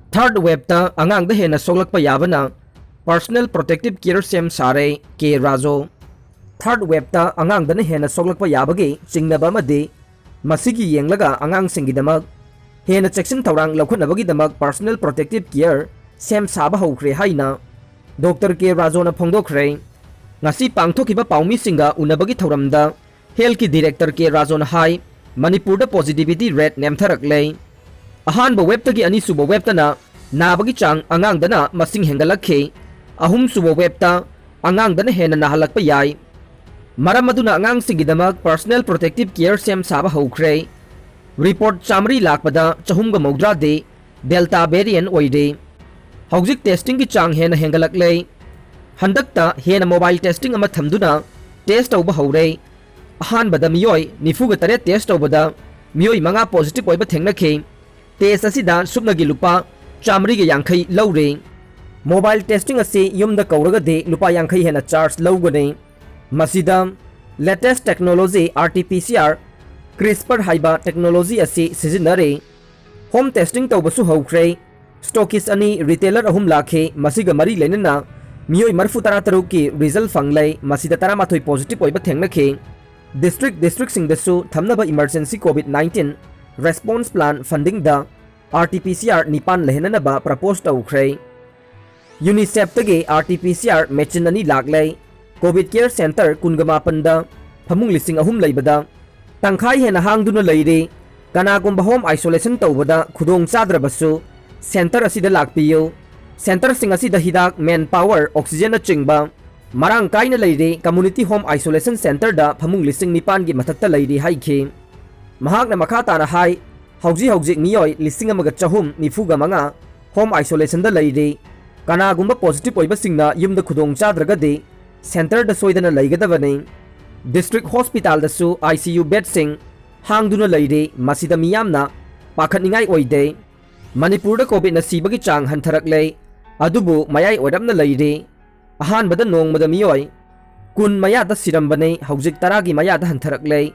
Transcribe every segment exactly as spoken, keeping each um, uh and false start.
Third waveꯇ ꯑꯉꯥꯡꯗ ꯍꯦꯟꯅ ꯁꯣꯛꯂꯛꯄ ꯌꯥꯕꯅ personal protective gear ꯁꯦꯝ ꯁꯥꯔꯦ, ꯀꯦ ꯔꯥꯖꯨ꯫ Third waveꯇ ꯑꯉꯥꯡꯗꯅ ꯍꯦꯟꯅ ꯁꯣꯛꯂꯛꯄ ꯌꯥꯕꯒꯤ ꯆꯤꯡꯅꯕ ꯑꯃꯗꯤ ꯃꯁꯤꯒꯤ ꯌꯦꯡꯂꯒ ꯑꯉꯥꯡꯁꯤꯡꯒꯤꯗꯃꯛ ꯍꯦꯟꯅ ꯆꯦꯛꯁꯤꯟ ꯊꯧꯔꯥꯡ ꯂꯧꯈꯠꯅꯕꯒꯤꯗꯃꯛ personal protective gear ꯁꯦꯝ ꯁꯥꯕ ꯍꯧꯈ꯭ꯔꯦ ꯍꯥꯏꯅ ꯗꯣꯛꯇꯔ ꯀꯦ ꯔꯥꯖꯨꯅ ꯐꯣꯡꯗꯣꯛꯈ꯭ꯔꯦ꯫ ꯉꯁꯤ ꯄꯥꯡꯊꯣꯛꯈꯤꯕ ꯄꯥꯎꯃꯤꯁꯤꯡꯒ ꯎꯅꯕꯒꯤ ꯊꯧꯔꯝꯗ healthꯀꯤ director ꯀꯦ ꯔꯥꯖꯨꯅ ꯍꯥꯏ, ꯃꯅꯤꯄꯨꯔꯗ positivity rate ꯅꯦꯝꯊꯔꯛꯂꯦ꯫ ꯑꯍꯥꯟꯕ waveꯇꯒꯤ ꯑꯅꯤꯁꯨꯕ waveꯇꯅ ꯅꯥꯕꯒꯤ ꯆꯥꯡ ꯑꯉꯥꯡꯗꯅ ꯃꯁꯤꯡ ꯍꯦꯟꯒꯠꯂꯛꯈꯤ꯫ ꯑꯍꯨꯝꯁꯨꯕ waveꯇ ꯑꯉꯥꯡꯗꯅ ꯍꯦꯟꯅ ꯅꯥꯍꯜꯂꯛꯄ ꯌꯥꯏ꯫ ꯃꯔꯝ ꯑꯗꯨꯅ ꯑꯉꯥꯡꯁꯤꯡꯒꯤꯗꯃꯛ personal protective gear ꯁꯦꯝ ꯁꯥꯕ ꯍꯧꯈ꯭ꯔꯦ꯫ Report ꯆꯥꯃꯔꯤ ꯂꯥꯛꯄꯗ ꯆꯍꯨꯝꯒ ꯃꯧꯗ꯭ꯔꯥꯗꯤ Delta variant ꯑꯣꯏꯔꯦ꯫ ꯍꯧꯖꯤꯛ testingꯒꯤ ꯆꯥꯡ ꯍꯦꯟꯅ ꯍꯦꯟꯒꯠꯂꯛꯂꯦ꯫ ꯍꯟꯗꯛꯇ ꯍꯦꯟꯅ mobile testing ꯑꯃ ꯊꯝꯗꯨꯅ test ꯇꯧꯕ ꯍꯧꯔꯦ꯫ ꯑꯍꯥꯟꯕꯗ ꯃꯤꯑꯣꯏ ꯅꯤꯐꯨꯒ ꯇꯔꯦꯠ test ꯇꯧꯕꯗ ꯃꯤꯑꯣꯏ ꯃꯉꯥ positive ꯑꯣꯏꯕ ꯊꯦꯡꯅꯈꯤ꯫ Test ꯑꯁꯤꯗ ꯁꯨꯞꯅꯒꯤ ꯂꯨꯄꯥ ꯆꯥꯃꯔꯤꯒ ꯌꯥꯡꯈꯩ ꯂꯧꯔꯦ꯫ Mobile testing ꯑꯁꯤ ꯌꯨꯝꯗ ꯀꯧꯔꯒꯗꯤ ꯂꯨꯄꯥ ꯌꯥꯡꯈꯩ ꯍꯦꯟꯅ charge ꯂꯧꯒꯅꯤ꯫ ꯃꯁꯤꯗ latest technology RT-PCR, CRISPR ꯍꯥꯏꯕ technology ꯑꯁꯤ ꯁꯤꯖꯤꯟꯅꯔꯦ꯫ Home testing ꯇꯧꯕꯁꯨ ꯍꯧꯈ꯭ꯔꯦ꯫ Stockist ꯑꯅꯤ, retailer ꯑꯍꯨꯝ ꯂꯥꯛꯈꯤ꯫ ꯃꯁꯤꯒ ꯃꯔꯤ ꯂꯩꯅꯅ ꯃꯤꯑꯣꯏ ꯃꯔꯤꯐꯨ ꯇꯔꯥ ꯇꯔꯨꯛꯀꯤ result ꯐꯪꯂꯦ꯫ ꯃꯁꯤꯗ ꯇꯔꯥꯃꯥꯊꯣꯏ positive ꯑꯣꯏꯕ ꯊꯦꯡꯅꯈꯤ꯫ District districtꯁꯤꯡꯗꯁꯨ ꯊꯝꯅꯕ emergency COVID nineteen response plan fundingꯗ RT-PCR ꯅꯤꯄꯥꯟ ꯂꯩꯍꯟꯅꯅꯕ propose ꯇꯧꯈ꯭ꯔꯦ꯫ UNICEFꯇꯒꯤ RT-PCR machine ꯑꯅꯤ ꯂꯥꯛꯂꯦ꯫ COVID care center ꯀꯨꯟꯒ ꯃꯥꯄꯟꯗ ꯐꯃꯨꯡ ꯂꯤꯁꯤꯡ ꯑꯍꯨꯝ ꯂꯩꯕꯗ ꯇꯪꯈꯥꯏ ꯍꯦꯟꯅ ꯍꯥꯡꯗꯨꯅ ꯂꯩꯔꯤ꯫ ꯀꯅꯥꯒꯨꯝꯕ home isolation ꯇꯧꯕꯗ ꯈꯨꯗꯣꯡ ꯆꯥꯗ꯭ꯔꯕꯁꯨ center ꯑꯁꯤꯗ ꯂꯥꯛꯄꯤꯌꯨ꯫ Centerꯁꯤꯡ ꯑꯁꯤꯗ ꯍꯤꯗꯥꯛ, manpower, oxygenꯅꯆꯤꯡꯕ ꯃꯔꯥꯡ ꯀꯥꯏꯅ ꯂꯩꯔꯤ꯫ Community home isolation centerꯗ ꯐꯃꯨꯡ ꯂꯤꯁꯤꯡ ꯅꯤꯄꯥꯟꯒꯤ ꯃꯊꯛꯇ ꯂꯩꯔꯤ ꯍꯥꯏꯈꯤ꯫ ꯃꯍꯥꯛꯅ ꯃꯈꯥ ꯇꯥꯅ ꯍꯥꯏ, ꯍꯧꯖꯤꯛ ꯍꯧꯖꯤꯛ ꯃꯤꯑꯣꯏ ꯂꯤꯁꯤꯡ ꯑꯃꯒ ꯆꯍꯨꯝ ꯅꯤꯐꯨꯒ ꯃꯉꯥ home isolationꯗ ꯂꯩꯔꯤ꯫ ꯀꯅꯥꯒꯨꯝꯕ positive ꯑꯣꯏꯕꯁꯤꯡꯅ ꯌꯨꯝꯗ ꯈꯨꯗꯣꯡ ꯆꯥꯗ꯭ꯔꯒꯗꯤ centerꯗ ꯁꯣꯏꯗꯅ ꯂꯩꯒꯗꯕꯅꯤ꯫ District hospitalꯗꯁꯨ ICU bedꯁꯤꯡ ꯍꯥꯡꯗꯨꯅ ꯂꯩꯔꯤ꯫ ꯃꯁꯤꯗ ꯃꯤꯌꯥꯝꯅ ꯄꯥꯈꯠꯅꯤꯡꯉꯥꯏ ꯑꯣꯏꯗꯦ꯫ ꯃꯅꯤꯄꯨꯔꯗ COVIDꯅ ꯁꯤꯕꯒꯤ ꯆꯥꯡ ꯍꯟꯊꯔꯛꯂꯦ, ꯑꯗꯨꯕꯨ ꯃꯌꯥꯏ ꯑꯣꯏꯔꯞꯅ ꯂꯩꯔꯤ꯫ ꯑꯍꯥꯟꯕꯗ ꯅꯣꯡꯃꯗ ꯃꯤꯑꯣꯏ ꯀꯨꯟ ꯃꯌꯥꯗ ꯁꯤꯔꯝꯕꯅꯤ, ꯍꯧꯖꯤꯛ ꯇꯔꯥꯒꯤ ꯃꯌꯥꯗ ꯍꯟꯊꯔꯛꯂꯦ꯫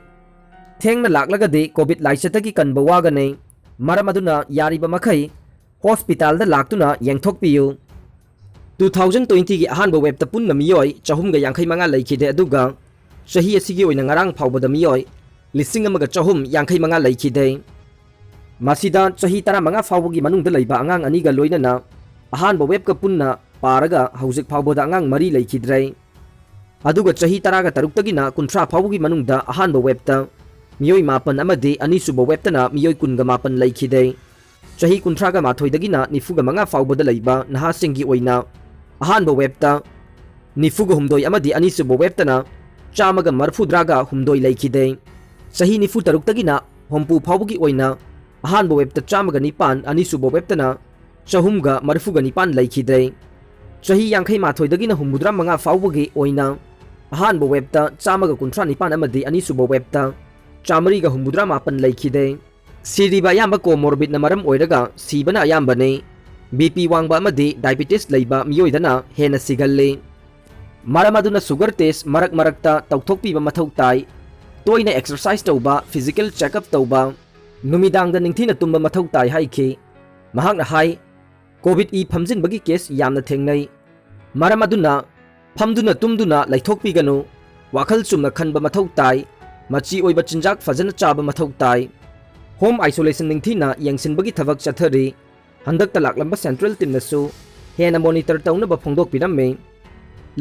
ꯊꯦꯡꯅ ꯂꯥꯛꯂꯒꯗꯤ COVID ꯂꯥꯏꯆꯠꯇꯒꯤ ꯀꯟꯕ ꯋꯥꯒꯅꯤ꯫ ꯃꯔꯝ ꯑꯗꯨꯅ ꯌꯥꯔꯤꯕ ꯃꯈꯩ ꯍꯣꯁꯄꯤꯇꯥꯜꯗ ꯂꯥꯛꯇꯨꯅ ꯌꯦꯡꯊꯣꯛꯄꯤꯌꯨ꯫ Two thousand twenty-ꯒꯤ ꯑꯍꯥꯟꯕ ꯋꯦꯕꯇ ꯄꯨꯟꯅ ꯃꯤꯑꯣꯏ ꯆꯍꯨꯝꯒ ꯌꯥꯡꯈꯩ ꯃꯉꯥ ꯂꯩꯈꯤꯗꯦ, ꯑꯗꯨꯒ ꯆꯍꯤ ꯑꯁꯤꯒꯤ ꯑꯣꯏꯅ ꯉꯔꯥꯡ ꯐꯥꯎꯕꯗ ꯃꯤꯑꯣꯏ ꯂꯤꯁꯤꯡ ꯑꯃꯒ ꯆꯍꯨꯝ ꯌꯥꯡꯈꯩ ꯃꯉꯥ ꯂꯩꯈꯤꯗꯦ꯫ ꯃꯁꯤꯗ ꯆꯍꯤ ꯇꯔꯥꯃꯉꯥ ꯐꯥꯎꯕꯒꯤ ꯃꯅꯨꯡꯗ ꯂꯩꯕ ꯑꯉꯥꯡ ꯑꯅꯤꯒ ꯂꯣꯏꯅꯅ ꯑꯍꯥꯟꯕ ꯋꯦꯕꯀ ꯄꯨꯟꯅ ꯄꯥꯔꯒ ꯍꯧꯖꯤꯛ ꯐꯥꯎꯕꯗ ꯑꯉꯥꯡ ꯃꯔꯤ ꯂꯩꯈꯤꯗ꯭ꯔꯦ꯫ ꯑꯗꯨꯒ ꯆꯍꯤ ꯇꯔꯥꯒ ꯇꯔꯨꯛꯇꯒꯤꯅ ꯀꯨꯟꯊ꯭ꯔꯥ ꯐꯥꯎꯕꯒꯤ ꯃꯅꯨꯡꯗ ꯑꯍꯥꯟꯕ ꯋꯦꯕꯇ ꯃꯤꯑꯣꯏ ꯃꯥꯄꯟ ꯑꯃꯗꯤ ꯑꯅꯤꯁꯨꯕ ꯋꯦꯕꯇꯅ ꯃꯤꯑꯣꯏ ꯀꯨꯟꯒ ꯃꯥꯄꯟ ꯂꯩꯈꯤꯗꯦ꯫ ꯆꯍꯤ ꯀꯨꯟꯊ꯭ꯔꯥꯒ ꯃꯥꯊꯣꯏꯗꯒꯤꯅ ꯅꯤꯐꯨꯒ ꯃꯉꯥ ꯐꯥꯎꯕꯗ ꯂꯩꯕ ꯅꯍꯥꯁꯤꯡꯒꯤ ꯑꯣꯏꯅ ꯑꯍꯥꯟꯕ ꯋꯦꯕꯇ ꯅꯤꯐꯨꯒ ꯍꯨꯝꯗꯣꯏ ꯑꯃꯗꯤ ꯑꯅꯤꯁꯨꯕ ꯋꯦꯕꯇꯅ ꯆꯥꯝꯃꯒ ꯃꯔꯐꯨꯗ꯭ꯔꯥꯒ ꯍꯨꯝꯗꯣꯏ ꯂꯩꯈꯤꯗꯦ꯫ ꯆꯍꯤ ꯅꯤꯐꯨ ꯇꯔꯨꯛꯇꯒꯤꯅ ꯍꯨꯝꯐꯨ ꯐꯥꯎꯕꯒꯤ ꯑꯣꯏꯅ ꯑꯍꯥꯟꯕ ꯋꯦꯕꯇ ꯆꯥꯝꯃꯒ ꯅꯤꯄꯥꯟ, ꯑꯅꯤꯁꯨꯕ ꯋꯦꯕꯇꯅ ꯆꯍꯨꯝꯒ ꯃꯔꯤꯐꯨꯒ ꯅꯤꯄꯥꯟ ꯂꯩꯈꯤꯗ꯭ꯔꯦ꯫ ꯆꯍꯤ ꯌꯥꯡꯈꯩ ꯃꯥꯊꯣꯏꯗꯒꯤꯅ ꯍꯨꯝꯐꯨꯇꯔꯥ ꯃꯉꯥ ꯐꯥꯎꯕꯒꯤ ꯑꯣꯏꯅ ꯑꯍꯥꯟꯕ ꯋꯦꯕꯇ ꯆꯥꯝꯃꯒ ꯀꯨꯟꯊ꯭ꯔꯥ ꯅꯤꯄꯥꯟ ꯑꯃꯗꯤ ꯑꯅꯤꯁꯨꯕ ꯋꯦꯕꯇ ꯆꯥꯃꯔꯤꯒ ꯍꯨꯝꯐꯨꯇꯔꯥ ꯃꯥꯄꯟ ꯂꯩꯈꯤꯗꯦ꯫ ꯁꯤꯔꯤꯕ ꯑꯌꯥꯝꯕ ꯀꯣꯃꯣꯔꯕꯤꯠꯅ ꯃꯔꯝ ꯑꯣꯏꯔꯒ ꯁꯤꯕꯅ ꯑꯌꯥꯝꯕꯅꯤ꯫ ꯕꯤ ꯄꯤ ꯋꯥꯡꯕ ꯑꯃꯗꯤ ꯗꯥꯏꯕꯤꯇꯤꯁ ꯂꯩꯕ ꯃꯤꯑꯣꯏꯗꯅ ꯍꯦꯟꯅ ꯁꯤꯒꯜꯂꯤ꯫ ꯃꯔꯝ ꯑꯗꯨꯅ ꯁꯨꯒꯔ ꯇꯦꯁ ꯃꯔꯛ ꯃꯔꯛꯇ ꯇꯧꯊꯣꯛꯄꯤꯕ ꯃꯊꯧ ꯇꯥꯏ꯫ ꯇꯣꯏꯅ ꯑꯦꯛꯁꯔꯁꯥꯏꯁ ꯇꯧꯕ, ꯐꯤꯖꯤꯀꯦꯜ ꯆꯦꯛꯑꯞ ꯇꯧꯕ, ꯅꯨꯃꯤꯗꯥꯡꯗ ꯅꯤꯡꯊꯤꯅ ꯇꯨꯝꯕ ꯃꯊꯧ ꯇꯥꯏ ꯍꯥꯏꯈꯤ꯫ ꯃꯍꯥꯛꯅ ꯍꯥꯏ, ꯀꯣꯚꯤꯗ ꯏ ꯐꯝꯖꯤꯟꯕꯒꯤ ꯀꯦꯁ ꯌꯥꯝꯅ ꯊꯦꯡꯅꯩ꯫ ꯃꯔꯝ ꯑꯗꯨꯅ ꯐꯝꯗꯨꯅ ꯇꯨꯝꯗꯨꯅ ꯂꯩꯊꯣꯛꯄꯤꯒꯅꯨ꯫ ꯋꯥꯈꯜ ꯆꯨꯝꯅ ꯈꯟꯕ ꯃꯊꯧ ꯇꯥꯏ꯫ ꯃꯆꯤ ꯑꯣꯏꯕ ꯆꯤꯟꯖꯥꯛ ꯐꯖꯅ ꯆꯥꯕ ꯃꯊꯧ ꯇꯥꯏ꯫ ꯍꯣꯝ ꯑꯥꯏꯁꯣꯂꯦꯁꯟ ꯅꯤꯡꯊꯤꯅ ꯌꯦꯡꯁꯤꯟꯕꯒꯤ ꯊꯕꯛ ꯆꯠꯊꯔꯤ꯫ ꯍꯟꯗꯛꯇ ꯂꯥꯛꯂꯝꯕ ꯁꯦꯟꯇ꯭ꯔꯦꯜ ꯇꯤꯝꯅꯁꯨ ꯍꯦꯟꯅ ꯃꯣꯅꯤꯇꯔ ꯇꯧꯅꯕ ꯐꯣꯡꯗꯣꯛꯄꯤꯔꯝꯃꯤ꯫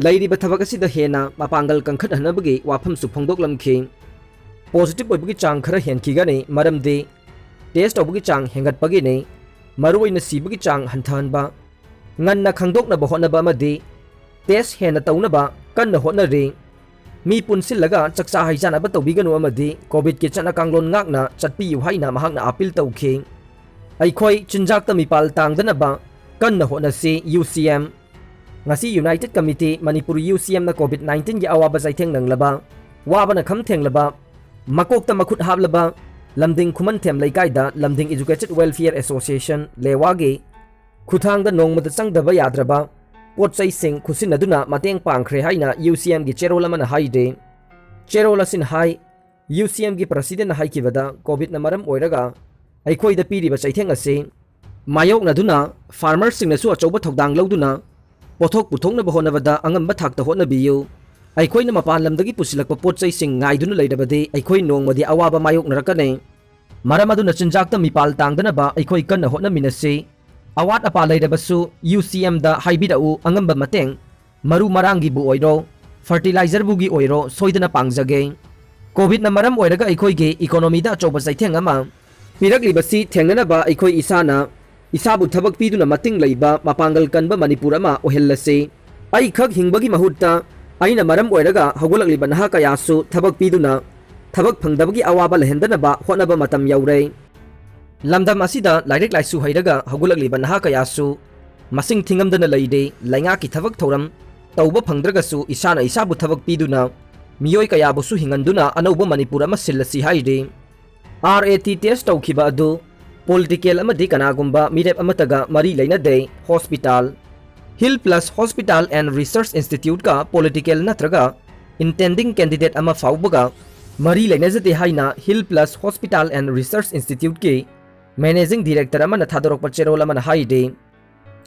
ꯂꯩꯔꯤꯕ ꯊꯕꯛ ꯑꯁꯤꯗ ꯍꯦꯟꯅ ꯃꯄꯥꯡꯒꯜ ꯀꯟꯈꯠꯍꯟꯅꯕꯒꯤ ꯋꯥꯐꯝꯁꯨ ꯐꯣꯡꯗꯣꯛꯂꯝꯈꯤ꯫ ꯄꯣꯖꯤꯇꯤꯚ ꯑꯣꯏꯕꯒꯤ ꯆꯥꯡ ꯈꯔ ꯍꯦꯟꯈꯤꯒꯅꯤ, ꯃꯔꯝꯗꯤ ꯇꯦꯁ ꯇꯧꯕꯒꯤ ꯆꯥꯡ ꯍꯦꯟꯒꯠꯄꯒꯤꯅꯤ꯫ ꯃꯔꯨꯑꯣꯏꯅ ꯁꯤꯕꯒꯤ ꯆꯥꯡ ꯍꯟꯊꯍꯟꯕ, ꯉꯟꯅ ꯈꯪꯗꯣꯛꯅꯕ ꯍꯣꯠꯅꯕ ꯑꯃꯗꯤ ꯇꯦꯁ ꯍꯦꯟꯅ ꯇꯧꯅꯕ ꯀꯟꯅ ꯍꯣꯠꯅꯔꯤ꯫ ꯃꯤ ꯄꯨꯟꯁꯤꯜꯂꯒ ꯆꯥꯛꯆꯥ ꯍꯩꯖꯥꯟꯅꯕ ꯇꯧꯕꯤꯒꯅꯨ ꯑꯃꯗꯤ ꯀꯣꯚꯤꯗꯀꯤ ꯆꯠꯅ ꯀꯥꯡꯂꯣꯟ ꯉꯥꯛꯅ ꯆꯠꯄꯤꯌꯨ ꯍꯥꯏꯅ ꯃꯍꯥꯛꯅ ꯑꯥꯄꯤꯜ ꯇꯧꯈꯤ꯫ ꯑꯩꯈꯣꯏ ꯆꯤꯟꯖꯥꯛꯇ ꯃꯤꯄꯥꯜ ꯇꯥꯡꯗꯅꯕ ꯀꯟꯅ ꯍꯣꯠꯅꯁꯤ, ꯌꯨ ꯁꯤ ꯑꯦꯝ꯫ ꯉꯁꯤ ꯌꯨꯅꯥꯏꯇꯦꯗ ꯀꯃꯤꯇꯤ ꯃꯅꯤꯄꯨꯔ, ꯌꯨ ꯁꯤ ꯑꯦꯝꯅ ꯀꯣꯚꯤꯗ ꯅꯥꯏꯟꯇꯤꯟꯒꯤ ꯑꯋꯥꯕ ꯆꯩꯊꯦꯡ ꯅꯪꯂꯕ, ꯋꯥꯕꯅ ꯈꯝ ꯊꯦꯡꯂꯕ, ꯃꯀꯣꯛꯇ ꯃꯈꯨꯠ ꯍꯥꯞꯂꯕ ꯂꯝꯗꯤꯡ ꯈꯨꯃꯟꯊꯦꯝ ꯂꯩꯀꯥꯏꯗ ꯂꯝꯗꯤꯡ ꯏꯖꯨꯀꯦꯇꯦꯗ ꯋꯦꯜꯐꯤꯌꯔ ꯑꯦꯁꯣꯁꯤꯌꯦꯁꯟ, ꯂꯦꯋꯥꯒꯤ ꯈꯨꯠꯊꯥꯡꯗ ꯅꯣꯡꯃꯗ ꯆꯪꯗꯕ ꯌꯥꯗ꯭ꯔꯕ ꯄꯣꯠ ꯆꯩꯁꯤꯡ ꯈꯨꯠꯁꯤꯟꯅꯗꯨꯅ ꯃꯇꯦꯡ ꯄꯥꯡꯈ꯭ꯔꯦ ꯍꯥꯏꯅ ꯌꯨ ꯁꯤ ꯑꯦꯝꯒꯤ ꯆꯦꯔꯣꯜ ꯑꯃꯅ ꯍꯥꯏꯔꯤ꯫ ꯆꯦꯔꯣꯜ ꯑꯁꯤꯅ ꯍꯥꯏ, ꯌꯨ ꯁꯤ ꯑꯦꯝꯒꯤ ꯄ꯭ꯔꯁꯤꯗꯦꯟꯅ ꯍꯥꯏꯈꯤꯕꯗ, ꯀꯣꯚꯤꯗꯅ ꯃꯔꯝ ꯑꯣꯏꯔꯒ ꯑꯩꯈꯣꯏꯗ ꯄꯤꯔꯤꯕ ꯆꯩꯊꯦꯡ ꯑꯁꯤ ꯃꯥꯌꯣꯛꯅꯗꯨꯅ farmerꯁꯤꯡꯅꯁꯨ ꯑꯆꯧꯕ ꯊꯧꯗꯥꯡ ꯂꯧꯗꯨꯅ ꯄꯣꯠꯊꯣꯛ ꯄꯨꯊꯣꯛꯅꯕ ꯍꯣꯠꯅꯕꯗ ꯑꯉꯝꯕ ꯊꯥꯛꯇ ꯍꯣꯠꯅꯕꯤꯌꯨ꯫ ꯑꯩꯈꯣꯏꯅ ꯃꯄꯥꯟ ꯂꯝꯗꯒꯤ ꯄꯨꯁꯤꯜꯂꯛꯄ ꯄꯣꯠ ꯆꯩꯁꯤꯡ ꯉꯥꯏꯗꯨꯅ ꯂꯩꯔꯕꯗꯤ ꯑꯩꯈꯣꯏ ꯅꯣꯡꯃꯗꯤ ꯑꯋꯥꯕ ꯃꯥꯌꯣꯛꯅꯔꯛꯀꯅꯤ꯫ ꯃꯔꯝ ꯑꯗꯨꯅ ꯆꯤꯟꯖꯥꯛꯇ ꯃꯤꯄꯥꯜ ꯇꯥꯡꯗꯅꯕ ꯑꯩꯈꯣꯏ ꯀꯟꯅ ꯍꯣꯠꯅꯃꯤꯟꯅꯁꯤ꯫ ꯑꯋꯥꯠ ꯑꯄꯥ ꯂꯩꯔꯕꯁꯨ UCMꯗ ꯍꯥꯏꯕꯤꯔꯛꯎ, ꯑꯉꯝꯕ ꯃꯇꯦꯡ, ꯃꯔꯨ ꯃꯔꯥꯡꯒꯤꯕꯨ ꯑꯣꯏꯔꯣ, fertilizerꯕꯨꯒꯤ ꯑꯣꯏꯔꯣ, ꯁꯣꯏꯗꯅ ꯄꯥꯡꯖꯒꯦ꯫ COVIDꯅ ꯃꯔꯝ ꯑꯣꯏꯔꯒ ꯑꯩꯈꯣꯏꯒꯤ economyꯗ ꯑꯆꯧꯕ ꯆꯩꯊꯦꯡ ꯑꯃ ꯄꯤꯔꯛꯂꯤꯕꯁꯤ ꯊꯦꯡꯅꯅꯕ ꯑꯩꯈꯣꯏ ꯏꯁꯥꯅ ꯏꯁꯥꯕꯨ ꯊꯕꯛ ꯄꯤꯗꯨꯅ ꯃꯇꯤꯡ ꯂꯩꯕ ꯃꯄꯥꯡꯒꯜ ꯀꯟꯕ ꯃꯅꯤꯄꯨꯔ ꯑꯃ ꯑꯣꯏꯍꯜꯂꯁꯤ꯫ ꯑꯩꯈꯛ ꯍꯤꯡꯕꯒꯤ ꯃꯍꯨꯠꯇ ꯑꯩꯅ ꯃꯔꯝ ꯑꯣꯏꯔꯒ ꯍꯧꯒꯠꯂꯛꯂꯤꯕ ꯅꯍꯥ ꯀꯌꯥꯁꯨ ꯊꯕꯛ ꯄꯤꯗꯨꯅ ꯊꯕꯛ ꯐꯪꯗꯕꯒꯤ ꯑꯋꯥꯕ ꯂꯩꯍꯟꯗꯅꯕ ꯍꯣꯠꯅꯕ ꯃꯇꯝ ꯌꯧꯔꯦ꯫ ꯂꯝꯗꯝ ꯑꯁꯤꯗ ꯂꯥꯏꯔꯤꯛ ꯂꯥꯏꯁꯨ ꯍꯩꯔꯒ ꯍꯧꯒꯠꯂꯛꯂꯤꯕ ꯅꯍꯥ ꯀꯌꯥꯁꯨ ꯃꯁꯤꯡ ꯊꯤꯉꯝꯗꯅ ꯂꯩꯔꯦ꯫ ꯂꯩꯉꯥꯛꯀꯤ ꯊꯕꯛ ꯊꯧꯔꯝ ꯇꯧꯕ ꯐꯪꯗ꯭ꯔꯒꯁꯨ ꯏꯁꯥꯅ ꯏꯁꯥꯕꯨ ꯊꯕꯛ ꯄꯤꯗꯨꯅ ꯃꯤꯑꯣꯏ ꯀꯌꯥꯕꯨꯁꯨ ꯍꯤꯡꯍꯟꯗꯨꯅ ꯑꯅꯧꯕ ꯃꯅꯤꯄꯨꯔ ꯑꯃ ꯁꯤꯜꯂꯁꯤ ꯍꯥꯏꯔꯤ꯫ RAT test ꯇꯧꯈꯤꯕ ꯑꯗꯨ political ꯑꯃꯗꯤ ꯀꯅꯥꯒꯨꯝꯕ ꯃꯤꯔꯦꯞ ꯑꯃꯠꯇꯒ ꯃꯔꯤ ꯂꯩꯅꯗꯦ꯫ Hospital, Hill Plus Hospital and Research Instituteꯀ political ꯅꯠꯇ꯭ꯔꯒ intending candidate ꯑꯃ ꯐꯥꯎꯕꯒ ꯃꯔꯤ ꯂꯩꯅꯖꯗꯦ ꯍꯥꯏꯅ Hill Plus Hospital and Research Instituteꯀꯤ managing director ꯑꯃꯅ ꯊꯥꯗꯣꯔꯛꯄ ꯆꯦꯔꯣꯜ ꯑꯃꯅ ꯍꯥꯏꯔꯤ꯫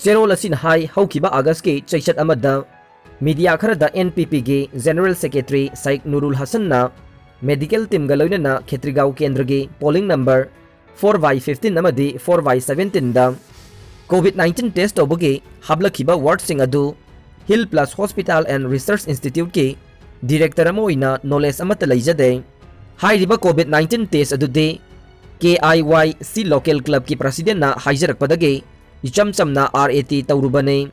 ꯆꯦꯔꯣꯜ ꯑꯁꯤꯅ ꯍꯥꯏ, ꯍꯧꯈꯤꯕ Augustꯀꯤ ꯆꯩꯆꯠ ꯑꯃꯗ media ꯈꯔꯗ NPPꯒꯤ general secretary ꯁꯥꯏꯛ ꯅꯨꯔꯨꯜ ꯍꯁꯟꯅ medical teamꯒ ꯂꯣꯏꯅꯅ ꯈꯦꯇ꯭ꯔꯤꯒꯥꯎ ꯀꯦꯟꯗ꯭ꯔꯒꯤ polling number four by fifteen ꯑꯃꯗꯤ four by seventeenꯗ COVID nineteen test ꯇꯧꯕꯒꯤ ꯍꯥꯞꯂꯛꯈꯤꯕ wardꯁꯤꯡ ꯑꯗꯨ Hill Plus Hospital and Research Instituteꯀꯤ director ꯑꯃ ꯑꯣꯏꯅ knowledge ꯑꯃꯠꯇ ꯂꯩꯖꯗꯦ꯫ ꯍꯥꯏꯔꯤꯕ COVID nineteen test ꯑꯗꯨꯗꯤ KIYC local clubꯀꯤ presidentꯅ ꯍꯥꯏꯖꯔꯛꯄꯗꯒꯤ ꯏꯆꯝ ꯆꯝꯅ RAT ꯇꯧꯔꯨꯕꯅꯤ꯫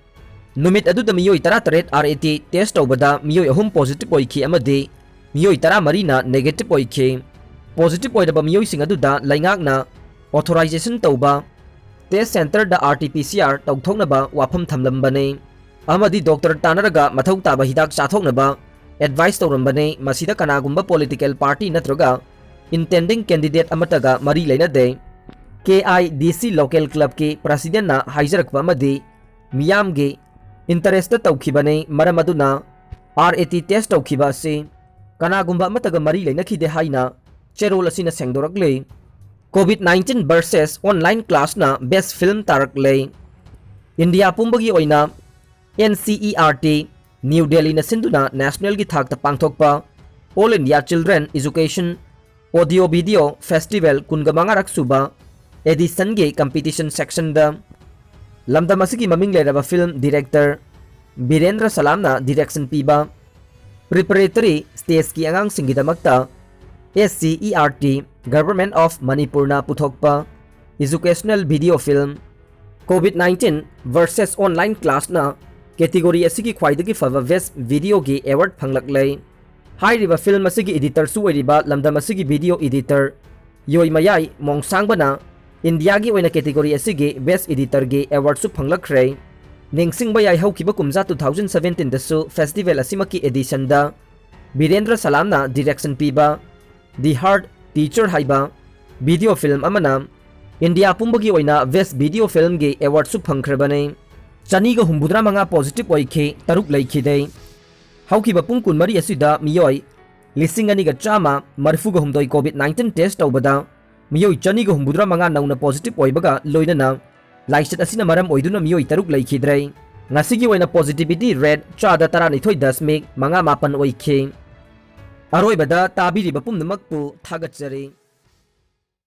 ꯅꯨꯃꯤꯠ ꯑꯗꯨꯗ ꯃꯤꯑꯣꯏ ꯇꯔꯥꯇꯔꯦꯠ RAT test ꯇꯧꯕꯗ ꯃꯤꯑꯣꯏ ꯑꯍꯨꯝ positive ꯑꯣꯏꯈꯤ ꯑꯃꯗꯤ ꯃꯤꯑꯣꯏ ꯇꯔꯥꯃꯔꯤꯅ negative ꯑꯣꯏꯈꯤ꯫ Positive ꯑꯣꯏꯔꯕ ꯃꯤꯑꯣꯏꯁꯤꯡ ꯑꯗꯨꯗ ꯂꯩꯉꯥꯛꯅ authorization ꯇꯧꯕ test centreꯗ RT-PCR ꯇꯧꯊꯣꯛꯅꯕ ꯋꯥꯐꯝ ꯊꯝꯂꯝꯕꯅꯤ ꯑꯃꯗꯤ doctor ꯇꯥꯟꯅꯔꯒ ꯃꯊꯧ ꯇꯥꯕ ꯍꯤꯗꯥꯛ ꯆꯥꯊꯣꯛꯅꯕ advice ꯇꯧꯔꯝꯕꯅꯤ꯫ ꯃꯁꯤꯗ ꯀꯅꯥꯒꯨꯝꯕ political party ꯅꯠꯇ꯭ꯔꯒ intending candidate ꯑꯃꯠꯇꯒ ꯃꯔꯤ ꯂꯩꯅꯗꯦ꯫ KIDC local clubꯀꯤ presidentꯅ ꯍꯥꯏꯖꯔꯛꯄ ꯑꯃꯗꯤ ꯃꯤꯌꯥꯝꯒꯤ interestꯇ ꯇꯧꯈꯤꯕꯅꯤ꯫ ꯃꯔꯝ ꯑꯗꯨꯅ RAT test ꯇꯧꯈꯤꯕ ꯑꯁꯤ ꯀꯅꯥꯒꯨꯝꯕ ꯑꯃꯠꯇꯒ ꯃꯔꯤ ꯂꯩꯅꯈꯤꯗꯦ ꯍꯥꯏꯅ ꯆꯦꯔꯣꯜ ꯑꯁꯤꯅ ꯁꯦꯡꯗꯣꯔꯛꯂꯤ꯫ COVID nineteen versus online class ꯅ best film ꯇꯥꯔꯛꯂꯦ꯫ ꯏꯟꯗꯤꯌꯥ ꯄꯨꯝꯕꯒꯤ ꯑꯣꯏꯅ N C E R T, New ꯗꯦꯜꯂꯤꯅ ꯁꯤꯟꯗꯨꯅ national ꯒꯤ ꯊꯥꯛꯇ ꯄꯥꯡꯊꯣꯛꯄ All India Children Education Audio Video Festival ꯀꯨꯟꯒ ꯃꯉꯥꯔꯛ ꯁꯨꯕ edition ꯒꯤ competition section ꯗ ꯂꯝꯗꯝ ꯑꯁꯤꯒꯤ ꯃꯃꯤꯡ ꯂꯩꯔꯕ film director ꯕꯤꯔꯦꯟꯗ꯭ꯔ ꯁꯂꯥꯝꯅ direction ꯄꯤꯕ preparatory stage ꯀꯤ ꯑꯉꯥꯡꯁꯤꯡꯒꯤꯗꯃꯛꯇ S C E R T, Government of Manipur ꯅ ꯄꯨꯊꯣꯛꯄ educational video film COVID nineteen versus online class ꯅ category ꯑꯁꯤꯒꯤ ꯈ꯭ꯋꯥꯏꯗꯒꯤ ꯐꯕ best video ꯒꯤ award ꯐꯪꯂꯛꯂꯦ꯫ ꯍꯥꯏꯔꯤꯕ film ꯑꯁꯤꯒꯤ editor ꯁꯨ ꯑꯣꯏꯔꯤꯕ ꯂꯝꯗꯝ ꯑꯁꯤꯒꯤ video editor ꯌꯣꯏꯃꯌꯥꯏ ꯃꯣꯡꯁꯥꯡꯕꯅ ꯏꯟꯗꯤꯌꯥꯒꯤ ꯑꯣꯏꯅ category ꯑꯁꯤꯒꯤ best editor ꯒꯤ award ꯁꯨ ꯐꯪꯂꯛꯈ꯭ꯔꯦ꯫ ꯅꯤꯡꯁꯤꯡꯕ ꯌꯥꯏ, ꯍꯧꯈꯤꯕ ꯀꯨꯝꯖꯥ two thousand seventeen ꯗꯁꯨ festival ꯑꯁꯤꯃꯛꯀꯤ edition ꯗ ꯕꯤꯔꯦꯟꯗ꯭ꯔ ꯁꯂꯥꯝꯅ direction ꯄꯤꯕ The Hard Teacher ꯍꯥꯏꯕ video film ꯑꯃꯅ ꯏꯟꯗꯤꯌꯥ ꯄꯨꯝꯕꯒꯤ ꯑꯣꯏꯅ best video film ꯒꯤ award ꯁꯨ ꯐꯪꯈ꯭ꯔꯕꯅꯤ꯫ ꯆꯅꯤꯒ ꯍꯨꯝꯐꯨꯇꯔꯥ ꯃꯉꯥ positive ꯑꯣꯏꯈꯤ, ꯇꯔꯨꯛ ꯂꯩꯈꯤꯗꯦ꯫ ꯍꯧꯈꯤꯕ ꯄꯨꯡ ꯀꯨꯟꯃꯔꯤ ꯑꯁꯤꯗ ꯃꯤꯑꯣꯏ ꯂꯤꯁꯤꯡ ꯑꯅꯤꯒ ꯆꯥꯝꯃ ꯃꯔꯤꯐꯨꯒ ꯍꯨꯝꯗꯣꯏ COVID nineteen test ꯇꯧꯕꯗ ꯃꯤꯑꯣꯏ ꯆꯅꯤꯒ ꯍꯨꯝꯐꯨꯇꯔꯥ ꯃꯉꯥ ꯅꯧꯅ positive ꯑꯣꯏꯕꯒ ꯂꯣꯏꯅꯅ ꯂꯥꯏꯆꯠ ꯑꯁꯤꯅ ꯃꯔꯝ ꯑꯣꯏꯗꯨꯅ ꯃꯤꯑꯣꯏ ꯇꯔꯨꯛ ꯂꯩꯈꯤꯗ꯭ꯔꯦ꯫ ꯉꯁꯤꯒꯤ ꯑꯣꯏꯅ positivity rate ꯆꯥꯗ ꯇꯔꯥꯅꯤꯊꯣꯏ ꯗꯁꯃꯤꯛ ꯃꯉꯥ ꯃꯥꯄꯟ ꯑꯣꯏꯈꯤ꯫ ꯑꯔꯣꯏꯕꯗ ꯇꯥꯕꯤꯔꯤꯕ ꯄꯨꯝꯅꯃꯛꯄꯨ ꯊꯥꯒꯠꯆꯔꯤ꯫